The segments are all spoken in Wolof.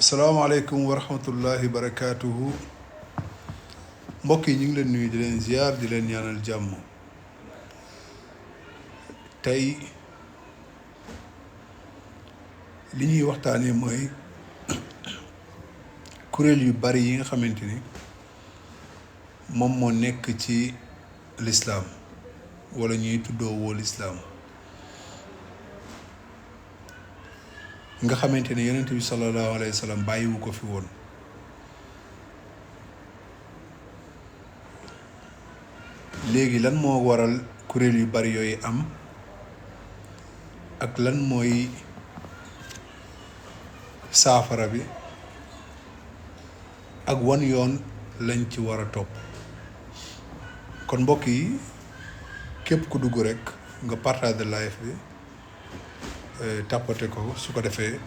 salaamaaleykum wa rahmatullahi barakaatuhu mbokk yi ñu ngi leen nuyu di leen ziar di leen ñaanal jàmm. tey li ñuy waxtaanee mooy kuréel yu bari yi nga xamante ni moom moo nekk ci lislaam wala ñuy tuddoo woo lislaam nga xamante ne yonent bi sallallahu alayhi wa sallam bàyyiwu ko fi woon. léegi lan moo waral kuréel yu bari yooyu am ak lan mooy saafara bi ak wan yoon lañ ci war a topp. kon mbokk yi képp ku dugg rek nga partage live bi tàppate ko su ko defee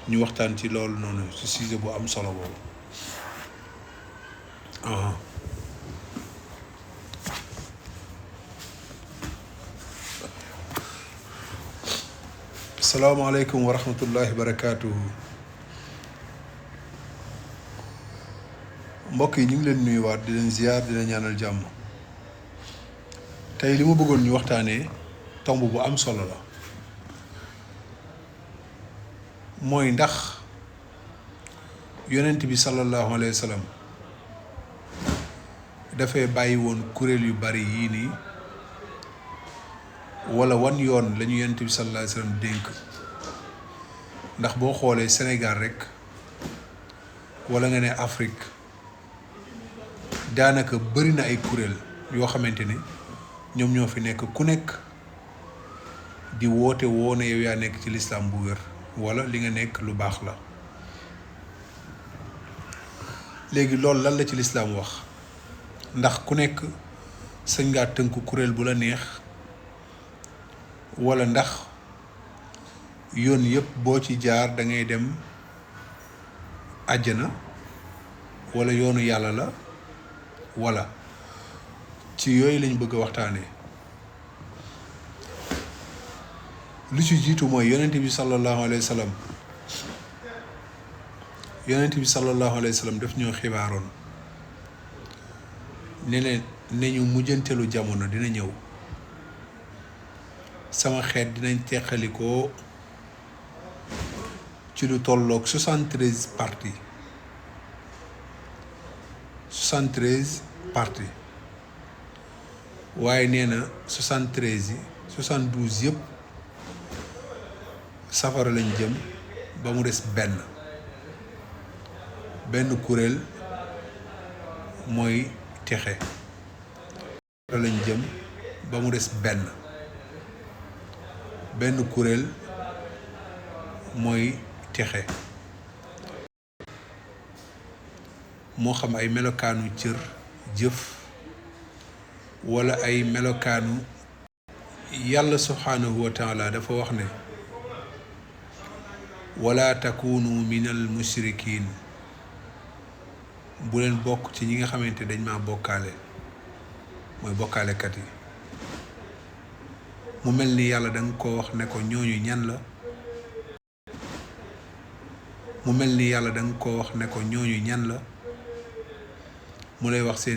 ñu waxtaan ci loolu noonu ci sujet bu am solo boobu. salaamaaleykum wa rahmatullahi barakaatuhu mbokk yi ñu ngi leen nuyuwaat di leen ziar di leen ñaanal jàmm. tey li ma bëggoon ñu waxtaanee tomb bu am solo la mooy ndax yonent bi sallallahu alayhi wa sallam dafay bàyyi woon kuréel yu bari yii nii wala wan yoon lañu yonent bi sallallahu alayhi wa sallam dénk. ndax boo xoolee Sénégal rek wala nga ne Afrique daanaka bëri na ay kuréel yoo xamante ni ñoom ñoo fi nekk ku nekk di woote woo ne yow yaa nekk ci lislaam bu wér wala li nga nekk lu baax la. léegi loolu lan la ci lislaam wax ndax ku nekk sañ ngaa tënk kuréel bu la neex wala ndax yoon yëpp boo ci jaar da ngay dem àjjana wala yoonu yàlla la wala ci yooyu lañ bëgg a waxtaanee. lu ci jiitu mooy yonent bi sallallahu alayhi wa sallam yonent bi sallallahu alayhi wa sallam daf ñoo xibaaroon ne ñu mujjantelu jamono dina ñëw sama xeet dinañ teqalikoo ci lu tolloog 73 partis 73 partis waaye nee na 73 yi 72 yëpp safara lañ jëm ba mu des benn kuréel mooy texe. safara lañ jëm ba mu des benn kuréel mooy texe. moo xam ay melokaanu cër jëf wala ay melokaanu yàlla subhaanahu wa taala dafa wax ne wala takunu minal mushrikin bu leen bokk ci ñi nga xamante dañ maa bokkaale mooy bokkaalekat yi. mu mel ni yàlla danga ko wax ne ko ñooñu ñan la mu mel ni yàlla danga ko wax ne ko ñooñu ñan la mu lay wax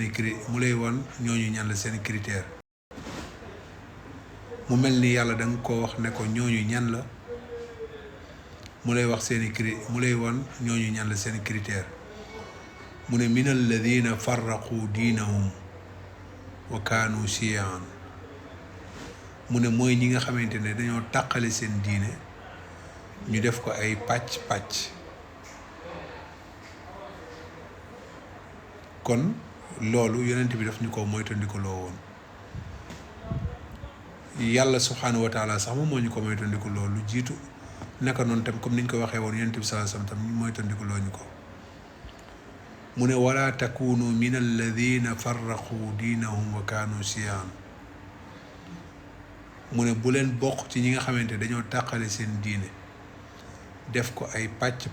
mu lay wan ñooñu ñan la seeni critère. mu mel ni yàlla danga ko wax ne ko ñooñu ñan la mu lay wax mu lay wan ñooñu ñan la seeni critère. mu ne min alladina farraqu diinahum wa kaanu shiyaan mu ne mooy ñi nga xamante ne dañoo tàqale seen diine ñu def ko ay pàcc kon loolu yonent bi daf ñu ko moytandikuloo woon. yàlla subhaanahu wa taala sax moom moo ñu ko moytandikuloo lu jiitu naka noonu tam comme niñ ko waxee woon yonent bi sallallahu alayhi wasallam tam moytandikuloo ñu ko. mu ne wala takunu min alladina farraqu diinahum wa kaanu shiyaan mu ne bu leen bokk ci ñi nga xamante dañoo tàqale seen diine def ko ay pàcc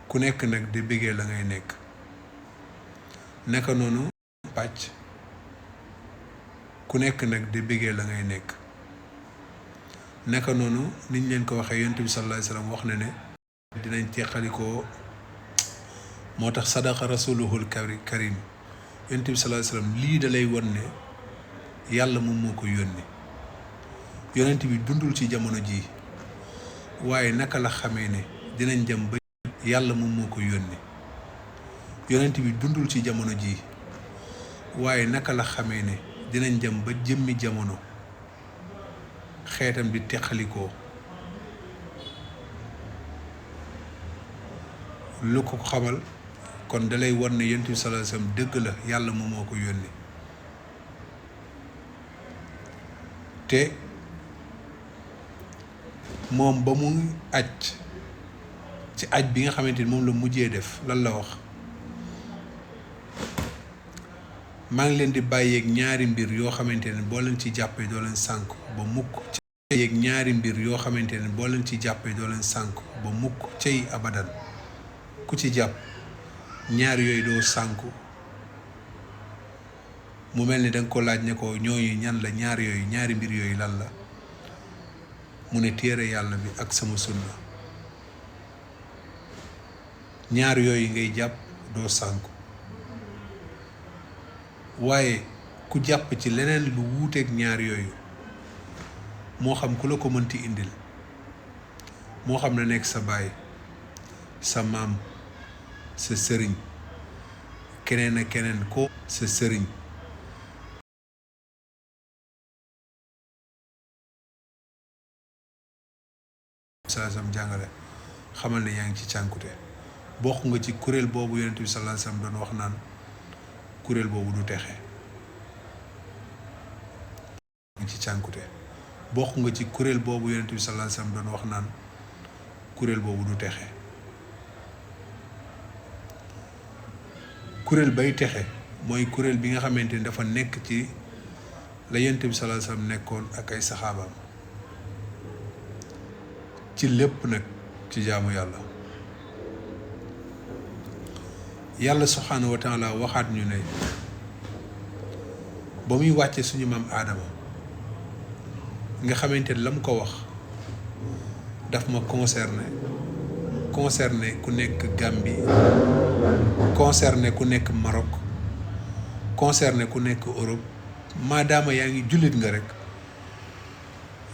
ku nekk nag di bëggee la ngay nekk. naka noonu pàcc ku nekk nag di bëggee la ngay nekk. naka noonu niñ leen ko waxee yonent bi sallallahu alayhi wasallam wax na ne dinañ teqalikoo. moo tax sadaqa rasuluhul karim yonent bi sallallahu alayhi wasallam lii da lay won ne yàlla moom moo ko yónni. yonent bi dundul ci jamono jii waaye naka la xamee ne dinañ dem ba yàlla moom moo ko yónni. yonent bi dundul ci jamono jii waaye naka la xamee ne dinañ dem ba jëmmi jamono xeetam di teqalikoo. lu ko xamal kon dalay won ne yonent bi sallallahu alayhi wasallam dëgg la yàlla moom moo ko yónni. te moom ba mu aj ci aj bi nga xamante ni moom la mujjee def lan la wax? maa ngi leen di bàyyeeg ñaari mbir yoo xamante ne boo leen ci jàppee doo leen sànk ba mukk. bàyyeeg ñaari mbir yoo xamante ne boo leen ci jàppee doo leen sànk ba mukk cey abadan. ku ci jàpp ñaar yooyu doo sànku. mu mel ni danga ko laaj ne ko ñooyu ñan la ñaar yooyu ñaari mbir yooyu lan la? mu ne téere yàlla bi ak sama sunna. ñaar yooyu ngay jàpp doo sànku. waaye ku jàpp ci leneen lu wuuteeg ñaar yooyu moo xam ku la ko mënti indil, moo xam na nekk sa baay, sa maam, sa sëriñ, keneen ak keneen ko sa sëriñ. saa sam jàngale xamal ne yaa ngi ci cànkute. bokk nga ci kuréel boobu yonent bi sallallahu alayhi wasallam doon wax naan kuréel boobu du texe. ci cànkute bokk nga ci kuréel boobu yonent bi sallallahu alayhi wasallam doon wax naan kuréel boobu du texe. kuréel bay texe mooy kuréel bi nga xamante ni dafa nekk ci la yonent bi sallallahu alayhi wasallam nekkoon ak ay saxaabaam ci lépp nag ci jaamu yàlla. yàlla subhaanahu wa taala waxaat ñu ne ba muy wàcce suñu maam aadama nga xamante ne la mu ko wax daf ma concerné ku nekk Gambie, concerné ku nekk Maroc, concerné ku nekk Europe. maadaama yaa ngi jullit nga rek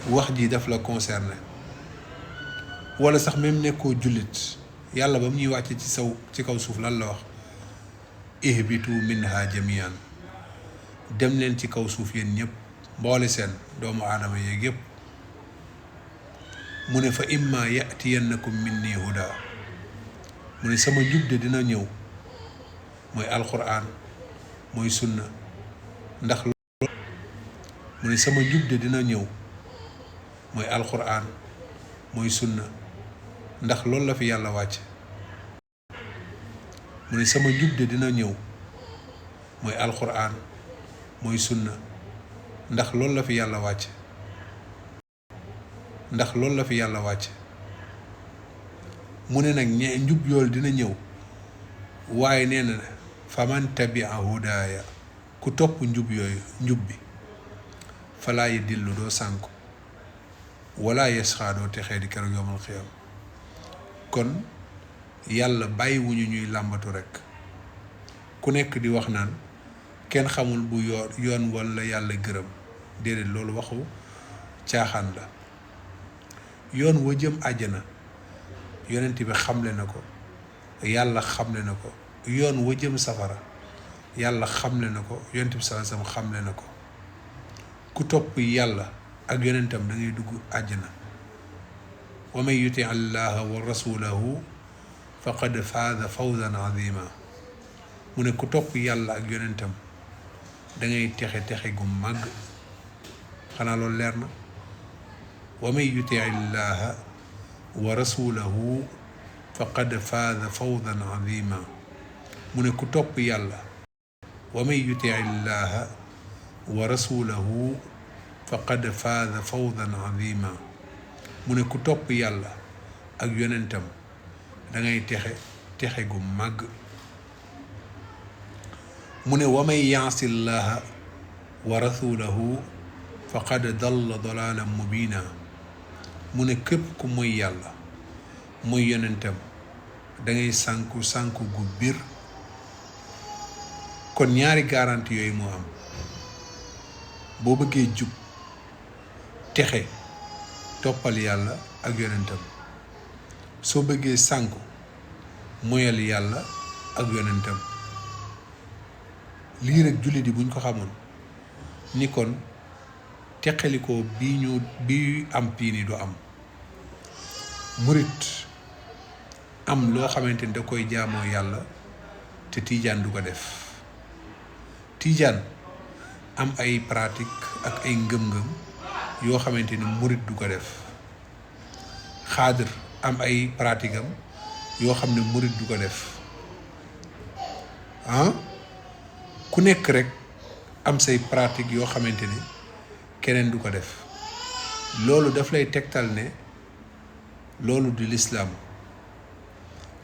wax ji daf la concerné. wala sax même nekkoo jullit yàlla ba mu ñuy wàcce ci kaw suuf lan la wax? ihbitu minha jamian. dem leen ci kaw suuf yéen ñëpp mboole seen doomu aadama yeeg yëpp. mu ne fa imma yatiyannakum minni huda. mu ne sama njub de dina ñëw mooy alquran mooy sunna ndax loolu. mu ne sama njub de dina ñëw mooy alquran mooy sunna ndax loolu la fi yàlla wàcce. mu ne sama njub de dina ñëw mooy alquran mooy sunna ndax loolu la fi yàlla wàcce. ndax loolu la fi yàlla wàcce. mu ne nag njub yoolu dina ñëw waaye nee na faman tabia hudaaya ku topp njub yooyu njub bi falaa yadillu doo sànku wala yasxaa doo texee di keroog yawmal xiyaam. kon yàlla bàyyiwuñu ñuy làmbatu rekk ku nekk di wax naan kenn xamul bu yoon walla yàlla gërëm. déedéet loolu waxu caaxaan la. yoon wa jëm àjjana yonent bi xamle na ko, yàlla xamle na ko. yoon wa jëm safara yàlla xamle na ko, yonent bi sallallahu alayhi wasallam xamle na ko. ku topp yàlla ak yonentam da ngay dugg àjjana. wa man yuti allaha wa rasulahu faqad faaza fawzan azima. mu ne ku topp yàlla ak yonentam da ngay texe gu màgg. xanaa loolu leer na. wa man yuti allaha wa rasulahu faqad faaza fawzan azima. mu ne ku topp yàlla wa man yuti allaha wa rasulahu faqad faaza fawzan azima. mu ne ku topp yàlla ak yonentam da ngay texe gu màgg. mu ne wa man yaasi llaha wa rasulahu faqad dalla dalalan mubina. mu ne képp ku moy yàlla muy yonentam da ngay sànku gu biir. kon ñaari garantie yooyu moo am boo bëggee jub texe toppal yàlla ak yonentam soo bëggee sànku moyal yàlla ak yonentam lii rek jullit yi buñ ko xamoon ni kon teqalikoo bi am pii ni du am. murit am loo xamante ni da koy jaamoo yàlla te tiijaan du ko def. tiijaan am ay pratique ak ay ngëm-ngëm yoo xamante ni murit du ko def. xaadir am ay pratique am yoo xam ne murit du ko def. ku nekk rek am say pratique yoo xamante ni keneen du ko def. loolu daf lay tegtal ne loolu di l'islam.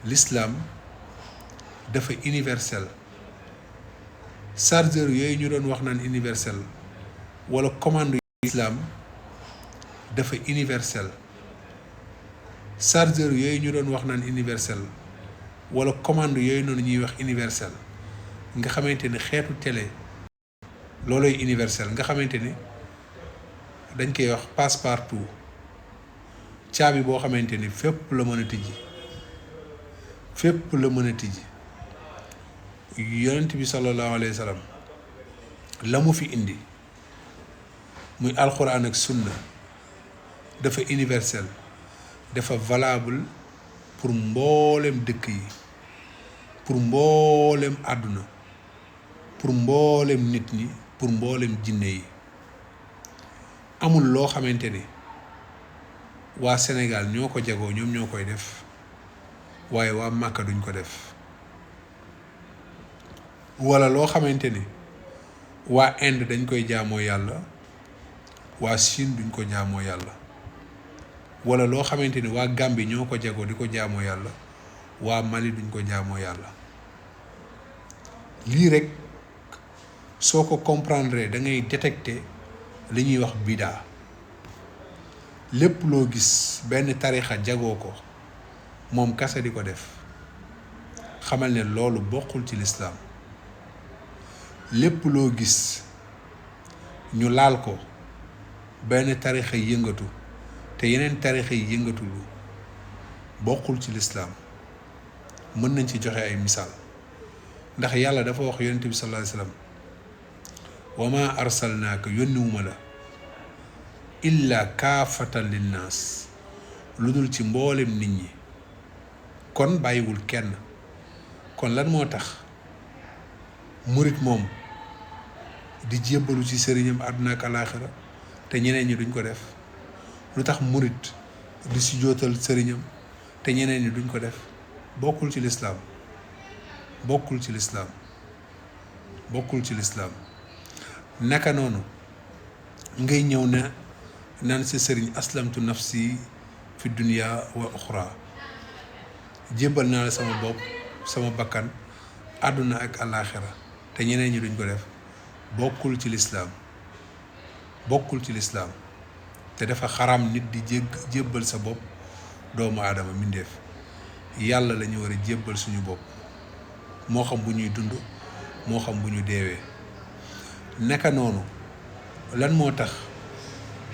l'islam dafa universel. chargeur yooyu ñu doon wax naan universel wala commande islam dafa universel. chargeur yooyu ñu doon wax naan universel wala commande yooyu noonu ñuy wax universel nga xamante ni xeetu télé looloy universel nga xamante ni dañ koy wax passe-partout caabi boo xamante ni fépp la mën a tijji fépp la mën a tijji. yonent bi sallallahu alayhi wa sallam la mu fi indi muy alxuraan ak sunna dafa universel dafa valable pour mboolem dëkk yi pour mboolem àdduna pour mboolem nit ñi pour mboolem jinne yi. amul loo xamante ni waa Sénégal ñoo ko jagoo ñoom ñoo koy def waaye waa Màkka duñ ko def. wala loo xamante ni waa Inde dañ koy jaamoo yàlla waa Chine duñ ko jaamoo yàlla. wala loo xamante ni waa Gambie ñoo ko jagoo di ko jaamoo yàlla waa Mali duñ ko jaamoo yàlla. lii rek soo ko comprendre da ngay détecter li ñuy wax bidaa. lépp loo gis benn tarixa jagoo ko moom kase di ko def xamal ne loolu bokkul ci lislaam. lépp loo gis ñu laal ko benn tarixa yëngatu te yeneen tarixa yi yëngatu lu bokkul ci lislaam. mën nañ ci joxe ay misaal ndax yàlla dafa wax yonent bi sallallahu alayhi wasallam wa ma arsalnaaka yónniwuma la illa kaafatan linnaas lu dul ci mboolem nit ñi. kon bàyyiwul kenn. kon lan moo tax murit moom di jébbalu ci sëriñam àdduna ak alaaxira te ñeneen ñi duñ ko def? lu tax murit di sujjóotal sëriñam te ñeneen ñi duñ ko def? bokkul ci lislaam. bokkul ci lislaam. bokkul ci lislaam. naka noonu ngay ñëw ne naan sa sëriñ aslamtu nafsi fi dunya wa uxra jébbal naa la sama bopp sama bakkan àdduna ak alaaxira te ñeneen ñi duñ ko def. bokkul ci lislaam. bokkul ci lislaam te dafa xaram nit di jébbal sa bopp doomu aadama mbindeef. yàlla la ñu war a jébbal suñu bopp moo xam bu ñuy dund moo xam bu ñu deewee. naka noonu lan moo tax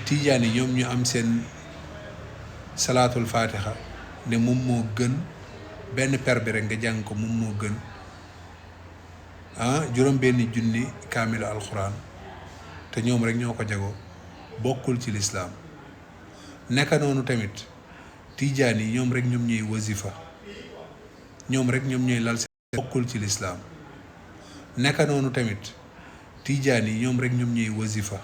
tiijaan yi ñoom ñu am seen salaatul faatiha ne moom moo gën benn per bi rek nga jàng ko moom moo gën juróom benn junni kaamilu alxuraan te ñoom rek ñoo ko jagoo? bokkul ci lislaam. naka noonu tamit tiijaan yi ñoom rek ñoom ñooy wasifa ñoom rek ñoom ñooy lal seen bokkul ci lislaam. naka noonu tamit tiijaan yi ñoom rek ñoom ñooy wasifa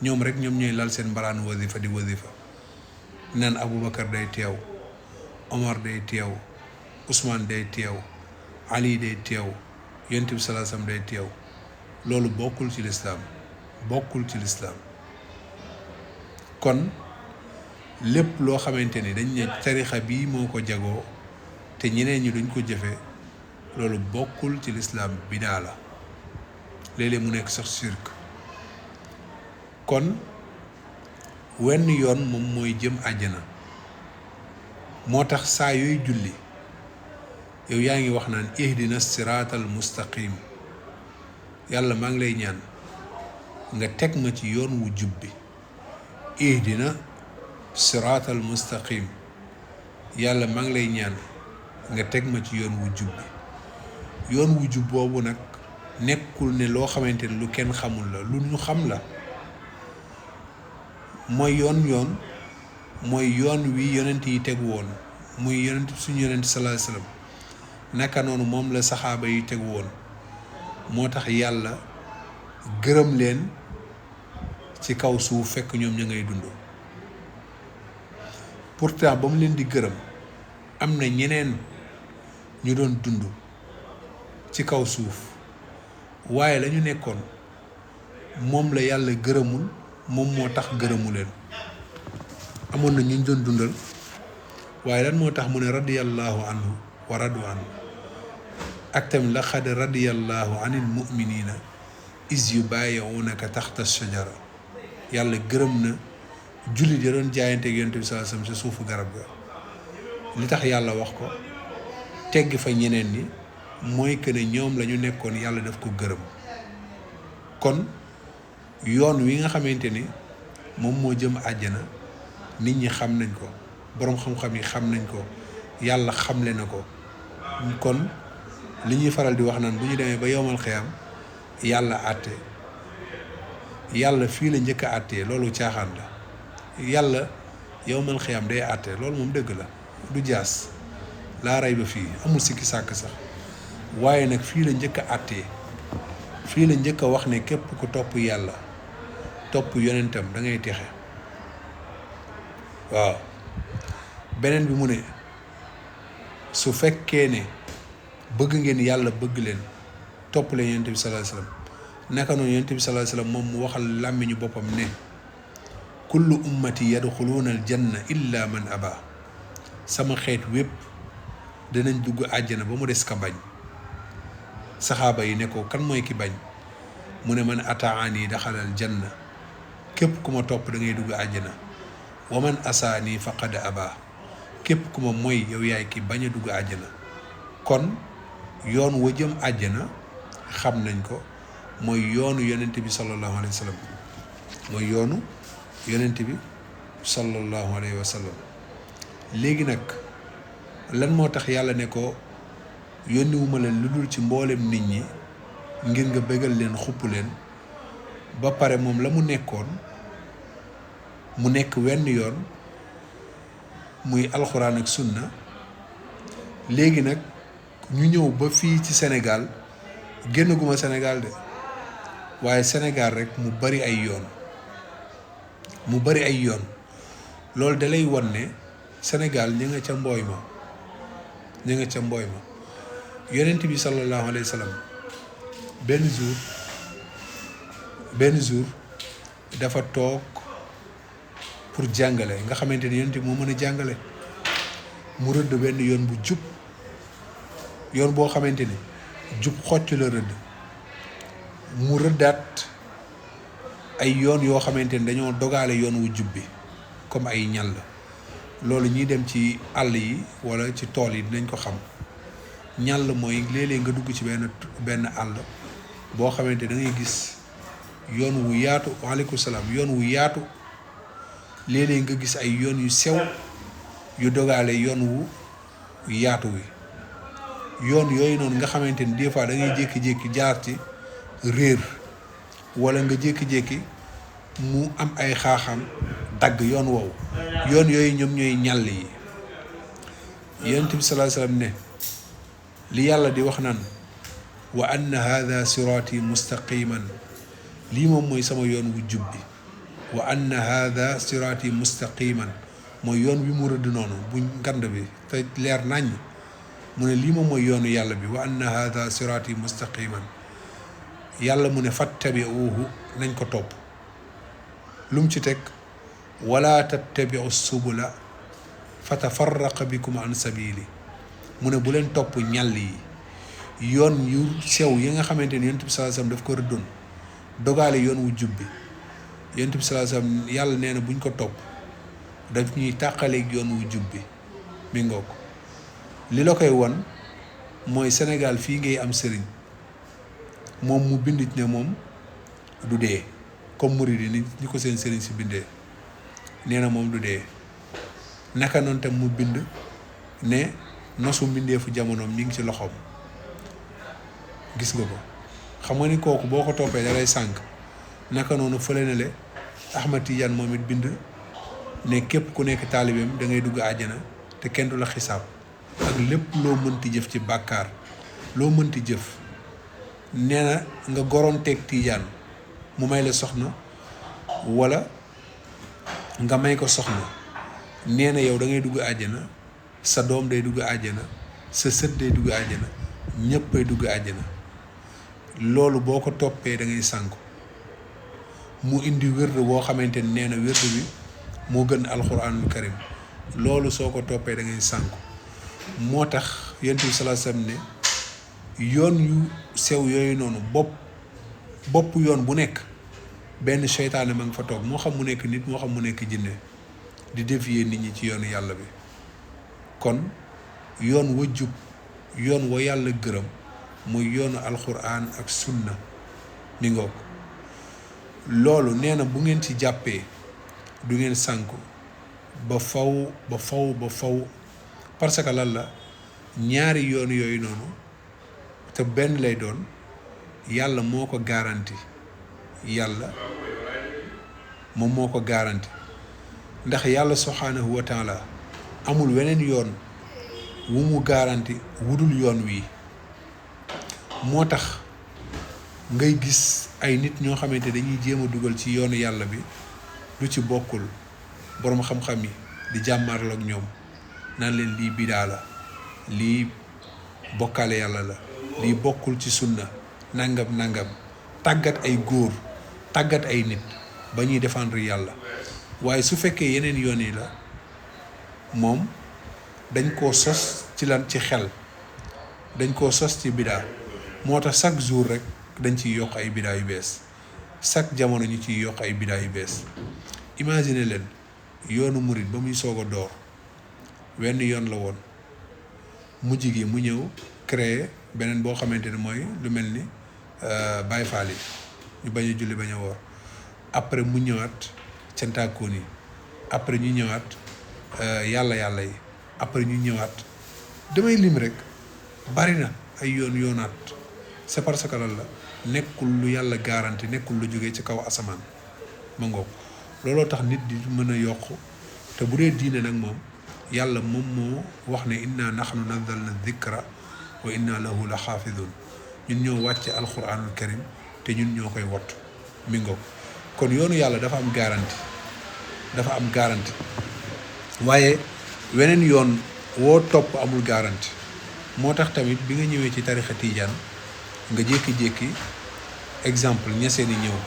ñoom rek ñoom ñooy lal seen mbalaanu wasifa di wasifa naan Aboubacar day teew, Omar day teew, Ousmane day teew, Ali day teew, Yonent bi sallallahu alayhi wasallam day teew. loolu bokkul ci lislaam. bokkul ci lislaam. kon lépp loo xamante ni dañ ne tarixa bii moo ko jagoo te ñeneen ñi duñ ko jëfe loolu bokkul ci lislaam. bidaa la. léeg-léeg mu nekk sax shirk. kon wenn yoon moom mooy jëm àjjana moo tax saa yooy julli yow yaa ngi wax naan ihdina siraatal mustaqim yàlla maa ngi lay ñaan nga teg ma ci yoon wu jub bi ihdina siraatal mustaqim yàlla maa ngi lay ñaan nga teg ma ci yoon wu jub bi yoon wu jub boobu nag nekkul ne loo xamante ne lu kenn xamul la lu ñu xam la mooy mooy yoon wi yonent yi tegu woon muy yonent suñu yonent sallallahu alayhi wasallam naka noonu moom la saxaaba yi tegu woon moo tax yàlla gërëm leen ci kaw suuf fekk ñoom ña ngay dund pourtant ba mu leen di gërëm am na ñeneen ñu doon dund ci kaw suuf waaye la ñu nekkoon moom la yàlla gërëmul moom moo tax gërëmu leen amoon na ñu doon dundal waaye lan moo tax mu ne radiyallahu anhu wa radu anhu ak tamit laqad radiyallahu anil mu'minina is yubayi'unaka taxta shajara yàlla gërëm na jullit ya doon jaayante ak yonent bi sallallahu alayhi wasallam ci suufu garab ga li tax yàlla wax ko tegg fa ñeneen ñi mooy que ne ñoom la ñu nekkoon yàlla daf ko gërëm kon yoon wi nga xamante ni moom moo jëm àjjana nit ñi xam nañ ko boroom xam-xam yi xam nañ ko yàlla xamle na ko kon li ñuy faral di wax naan bu ñu demee ba yowmal xiyaam yàlla àtte yàlla fii la njëkk a àttee loolu caaxaan la yàlla yowmal xiyaam day àtte loolu moom dëgg la du jaas laa rey ba fii amul sikki sàkk sax waaye nag fii la njëkk a àttee fii la njëkk a wax ne képp ku topp yàlla topp yonentam da ngay texe waaw beneen bi mu ne su fekkee ne bëgg ngeen yàlla bëgg leen topp leen yonent bi sallallahu alayhi wasallam naka noonu yonent bi sallallahu alayhi wasallam moom mu waxal làmmiñu boppam ne kullu ummati yadxuluuna al janna illa man aba sama xeet wépp dinañ dugg àjjana ba mu des ka bañ saxaaba yi ne ko kan mooy ki bañ mu ne man ataani daxalal janna képp ku ma topp da ngay dugg àjjana wa man asaani faqad aba képp ku ma mooy yow yaay ki bañ a dugg àjjana kon yoon wa jëm àjjana xam nañ ko mooy yoonu yonent bi sallallahu alayhi wa sallam mooy yoonu yonent bi sallallahu alayhi wa sallam léegi nag lan moo tax yàlla ne ko yónniwuma leen lu dul ci mboolem nit ñi ngir nga bégal leen xupp leen ba pare moom la mu nekkoon mu nekk wenn yoon muy alxuraan ak sunna léegi nag ñu ñëw ba fii ci Sénégal génn guma Sénégal de waaye Sénégal rek mu bari ay yoon loolu da lay won ne Sénégal ña nga ca mbooy ma yonent bi sallallahu alayhi wa sallam benn jour dafa toog pour jàngale nga xamante ni yonent bi moo mën a jàngale mu rëdd benn yoon bu jub yoon boo xamante ni jub xocc la rëdd mu rëddaat ay yoon yoo xamante ni dañoo dogaale yoon wu jub bi comme ay ñal loolu ñuy dem ci àll yi walla ci tool yi dinañ ko xam ñàll mooy léeg-léeg nga dugg ci benn àll boo xamante da ngay gis yoon wu yaatu waaleykum salaam yoon wu yaatu léeg-léeg nga gis ay yoon yu sew yu dogaale yoon wu yaatu wi yoon yooyu noonu nga xamante ni des fois da ngay jékki-jékki jaar ci réer walla nga jékki-jékki mu am ay xaaxam dagg yoon woowu yoon yooyu ñoom ñooy ñàll yi yonent bi sallallahu alayhi wasallam ne li yàlla di wax naan wa anna hadha siraati mustaqiman lii moom mooy sama yoon wu jub bi wa anna hadha siraati mustaqiman mooy yoon wi mu rëdd noonu bu ngand bi te leer naññ mu ne lii moom mooy yoonu yàlla bi wa anna hadha siraati mustaqiman yàlla mu ne fattabi'uhu nañ ko topp lu mu ci teg wala tattabi'u subula fatafarraqa bikum an sabili mu ne bu leen topp ñàll yi yoon yu sew yi nga xamante ni yonent bi sallallahu alayhi wasallam daf ko rëddoon dogaale yoon wu jub bi yonent bi sallallahu alayhi wasallam yàlla nee na buñ ko topp daf ñuy tàqaleeg yoon wu jub bi mi ngoog li la koy won mooy Sénégal fii ngay am sëriñ moom mu bind ne moom du dee comme murid yi ni ko seen sëriñ si bindee nee na moom du dee naka noonu tam mu bind ne nosu mbindeefu jamonoom mi ngi ci loxoom gis nga ko xam nga ni kooku boo ko toppee da lay sànq naka noonu fële na le Ahmad Tidiane moom it bind ne képp ku nekk taalibeem da ngay dugg àjjana te kenn du la xisaab ak lépp loo mënti jëf ci bàkkaar loo mënti jëf nee na nga goronteeg Tidiane mu may la soxna wala nga may ko soxna nee na yow da ngay dugg àjjana sa doom day dugg àjjana sa sët day dugg àjjana ñëppay dugg àjjana loolu boo ko toppee da ngay sànku mu indi wérd boo xamante ni nee na wérd bi moo gën alxuraanul karim loolu soo ko toppee da ngay sànku moo tax yonent bi sallallahu alayhi wasallam ne yoon yu sew yooyu noonu bopp yoon bu nekk benn seytaane ma nga fa toog moo xam mu nekk nit moo xam mu nekk jinne di dévier nit ñi ci yoonu yàlla bi kon yoon wa jub yoon wa yàlla gërëm muy yoonu alxuraan ak sunna mi ngoog loolu nee na bu ngeen ci jàppee du ngeen sànku ba faw parce que lan la ñaari yoon yooyu noonu te benn lay doon yàlla moo ko garanti yàlla moom moo ko garanti ndax yàlla subhaanahu wa taala amul weneen yoon wu mu garanti wudul yoon wii moo tax ngay gis ay nit ñoo xamante dañuy jéem a dugal ci yoonu yàlla bi lu ci bokkul boroom xam-xam yi di jàmmarloo ak ñoom naan leen lii bidaa la lii bokkaale yàlla la lii bokkul ci sunna nangam tàggat ay góor tàggat ay nit ba ñuy défendre yàlla waaye su fekkee yeneen yoon yi la moom dañ koo sos ci lan ci xel dañ koo sos ci bidaa moo tax chaque jour rek dañ ciy yokk ay bidaa yu bees chaque jamono ñu ciy yokk ay bidaa yu bees imagine leen yoonu murit ba muy soog a door wenn yoon la woon mujj gi mu ñëw créer beneen boo xamante ne mooy lu mel ni Baay Faal yi ñu bañ a julli bañ a woor après mu ñëwaat cantaakoon yi après ñu ñëwaat yàlla yi après ñu ñëwaat damay lim rek bari na ay yoonaat c'est parce que lan la nekkul lu yàlla garanti nekkul lu jógee ci kaw asamaan ma ngoog looloo tax nit di mën a yokk te bu dee diine nag moom yàlla moom moo wax ne inna nahnu nazzalna dhikra wa inna lahu la xaafidun ñun ñoo wàcce alquranul karim te ñun ñoo koy wott mi ngoog kon yoonu yàlla dafa am garanti waaye weneen yoon woo topp amul garanti moo tax tamit bi nga ñëwee ci tarixa tijaan nga jékki-jékki exemple ñeseen yi ñëw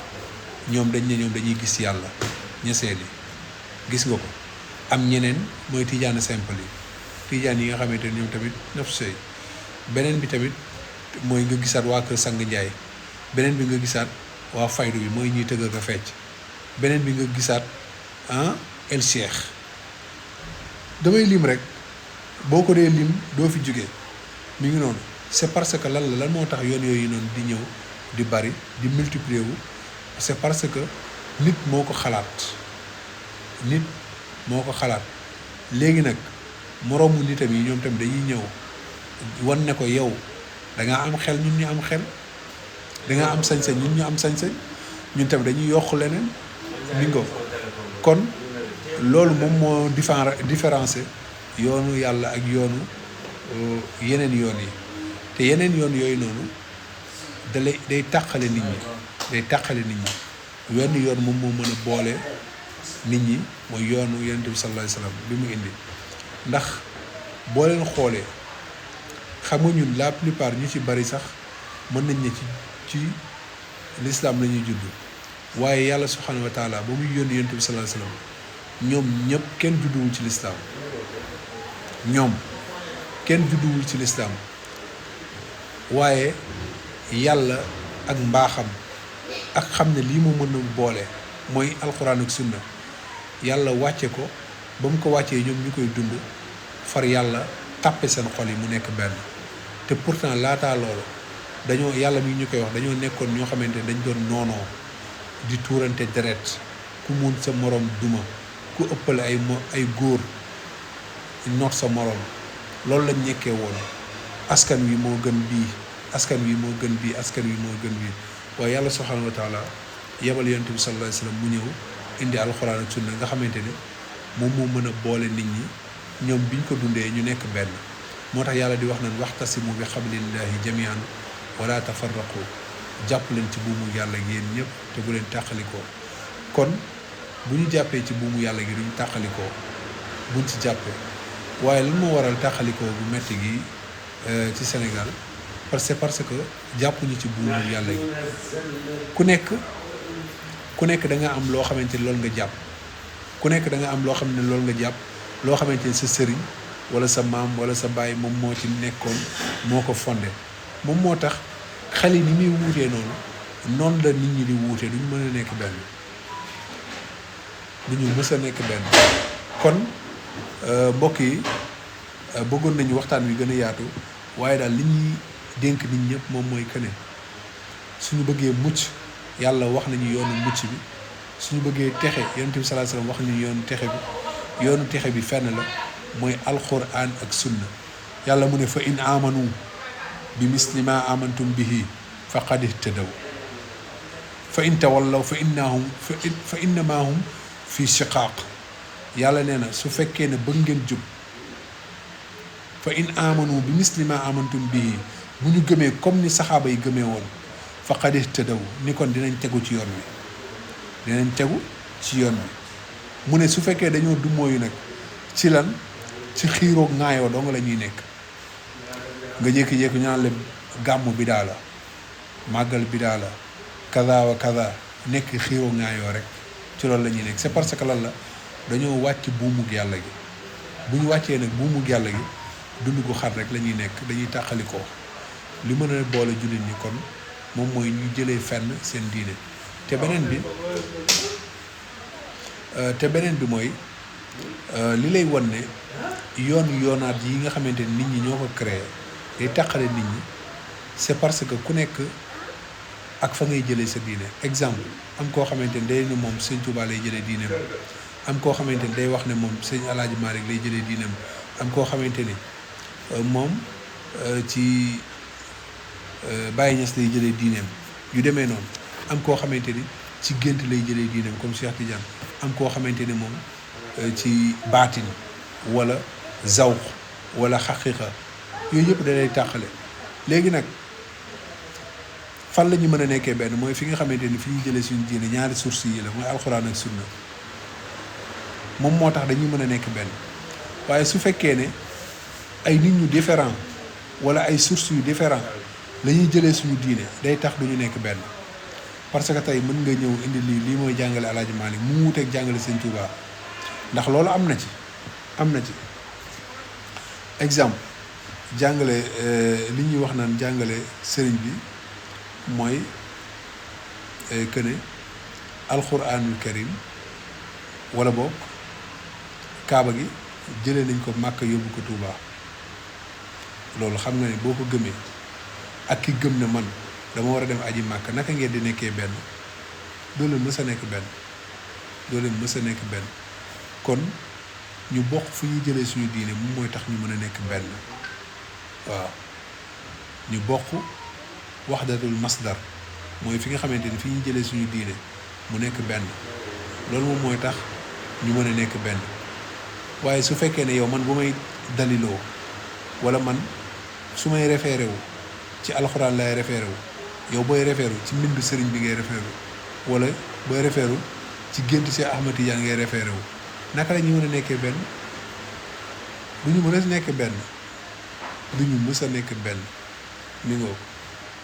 ñoom dañ ne ñoom dañuy gis yàlla ñeseen yi gis nga ko am ñeneen mooy tijaan simple yi tijaan yi nga xamante ne ñoom tamit naf sey beneen bi tamit mooy nga gisaat waa kër sang njaay beneen bi nga gisaat waa faydu bi mooy ñuy tëgg ak a fecc beneen bi nga gisaat el cheikh damay lim rek boo ko dee lim doo fi jóge mi ngi noonu c'est parce que lan moo tax yoon yooyu noonu di ñëw di bari di multiplier wu c'est parce que nit moo ko xalaat léegi nag moroomu nitam yi ñoom tamit dañuy ñëw wan ne ko yow dangaa am xel ñun ñu am xel dangaa am sañ-sañ ñun ñu am sañ-sañ ñun tamit dañuy yokk leneen bingo kon loolu moom moo différencier yoonu yàlla ak yoonu yeneen yoon yi te yeneen yoon yooyu noonu day tàqale nit ñi wenn yoon moom moo mën a boole nit ñi mooy yoonu yonent bi sallallahu alayhi wasallam bi mu indi ndax boo leen xoolee xam nga ñun la plupart ñu ci bari sax mën nañ ne ci l'islam la ñuy judd waaye yàlla subhanahu wa taala ba muy yónni yonent bi sallallahu alayhi wasallam ñoom ñëpp kenn judduwul ci lislaam waaye yàlla ak mbaaxam ak xam ne lii mu mën a boole mooy alxuraan ak sunna yàlla wàcce ko ba mu ko wàccee ñoom ñu koy dund far yàlla tàppe seen xol yi mu nekk benn. te pourtant laataa loolu dañoo yàlla mi ñu koy wax dañoo nekkoon ñoo xamante ne dañ doon noonoo di tuurante deret ku mun sa morom duma ku ëppale ay góor noot sa morom loolu lañ nekkee woon askan wi moo gën bii askan wi moo gën bii askan wi moo gën bii waaye yàlla subhaanahu wa taala yebal yonent bi sallallahu alayhi wa sallam mu ñëw indi alxuraan ak sunna nga xamante ne moom moo mën a boole nit ñi ñoom biñ ko dundee ñu nekk benn moo tax yàlla di wax naan waxtasimu bi xablillahi jamian wala tafarraqu jàpp leen ci buumu yàlla gi yéen ñëpp te bu leen tàqalikoo kon bu ñu jàppee ci buumu yàlla gi duñ tàqalikoo buñ ci jàppee waaye lan moo waral tàqalikoo bu metti gi ci Sénégal parce que jàppuñu ci buumu yàlla gi ku nekk da nga am loo xamante ni loolu nga jàpp ku nekk da nga am loo xam ne loolu nga jàpp loo xamante ni sa sëriñ wala sa maam wala sa baay moom moo ci nekkoon moo ko fondé moom moo tax xel yi ni muy wuutee noonu la nit ñi di wuutee duñu mën a nekk benn duñu mës a nekk benn kon mbokk yi bëggoon nañu waxtaan wi gën a yaatu waaye daal li ñuy dénk nit ñëpp moom mooy que ne suñu bëggee mucc yàlla wax nañu yoonu mucc bi suñu bëggee texe yonent bi sallallahu alayhi wasallam wax nañu yoonu texe bi fenn la mooy alquran ak sunna yàlla mu ne fa in amanu bi misli ma amantum bihi faqad ihtadaw fa in tawallaw fa innama hum fi shiqaaq yàlla nee na su fekkee ne bëgg ngeen jub fa in amanu bi misli ma amantum bihi bu ñu gëmee comme ni saxaaba yi gëmee woon faqad ihtadaw ni kon dinañ tegu ci yoon wi mu ne su fekkee dañoo dumóoyu nag ci lan ci xiiroog ŋaayoo dong la ñuy nekk nga jékki-jékki ñu naan la gàmmu bidaa la màggal bidaa la kaza wa kaza nekk xiiroog ŋaayoo rek ci loolu la ñuy nekk c'est parce que lan la dañoo wàcc buumug yàlla gi bu ñu wàccee nag buumug yàlla gi dund gu xat rek la ñuy nekk dañuy tàqalikoo li mën a boole jullit ñi kon moom mooy ñu jëlee fenn seen diine te beneen bi mooy li lay wan ne yoonaat yi nga xamante ni nit ñi ñoo ko créé day tàqale nit ñi c'est parce que ku nekk ak fa ngay jëlee sa diine exemple am koo xamante ni day ne moom sëñ Touba lay jëlee diineem am koo xamante ni day wax ne moom sëñ Alaaji Maalik lay jëlee diineem am koo xamante ni moom ci Baye Niass lay jëlee diineem yu demee noonu am koo xamante ni ci gént lay jëlee diineem comme Cheikh Tidiane am koo xamante ni moom ci baatin wala zawq wala xaqiqa yooyu yëpp da lay tàqale léegi nag fan la ñu mën a nekkee benn mooy fi nga xamante ni fi ñu jëlee suñu diine ñaari sources yi la mooy alxuraan ak sunna moom moo tax dañuy mën a nekk benn waaye su fekkee ne ay nit ñu différent wala ay sources yu différent la ñuy jëlee suñu diine day tax duñu nekk benn parce que tey mën nga ñëw indi lii mooy jàngale Alaaji Maalik mu wuuteeg jàngale Sëñ Tuubaa ndax loolu am na ci exemple jàngale li ñuy wax naan jàngale sëriñ bi mooy que ne alxuraanul karim wala boog kaaba gi jëlee nañ ko Màkka yóbbu ko Tuubaa loolu xam nga ne boo ko gëmee ak ki gëm ne man dama war a dem aji Màkka naka ngeen di nekkee benn doo leen mës a nekk benn kon ñu bokk fu ñuy jëlee suñu diine moom mooy tax ñu mën a nekk benn waaw ñu bokk waxdatul masdar mooy fi nga xamante ni fi ñuy jëlee suñu diine mu nekk benn loolu moom mooy tax ñu mën a nekk benn waaye su fekkee ne yow man bu may daliloo wala man su may référé wu ci alxuraan lay référé wu yow booy référé wu ci mbindu sëriñ bi ngay référé wu wala booy référé wu ci gént si Ahmad Tijaan ngay référé wu naka la ñu mën a nekkee benn du ñu mën a nekk benn du ñu mës a nekk benn mi ngoo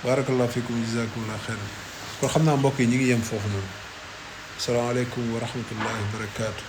barakallahu fikum jazakumullah xeyran kon xam naa mbokk yi ñu ngi yem foofu noonu asalaamaaleykum wa rahmatullahi wa barakaatu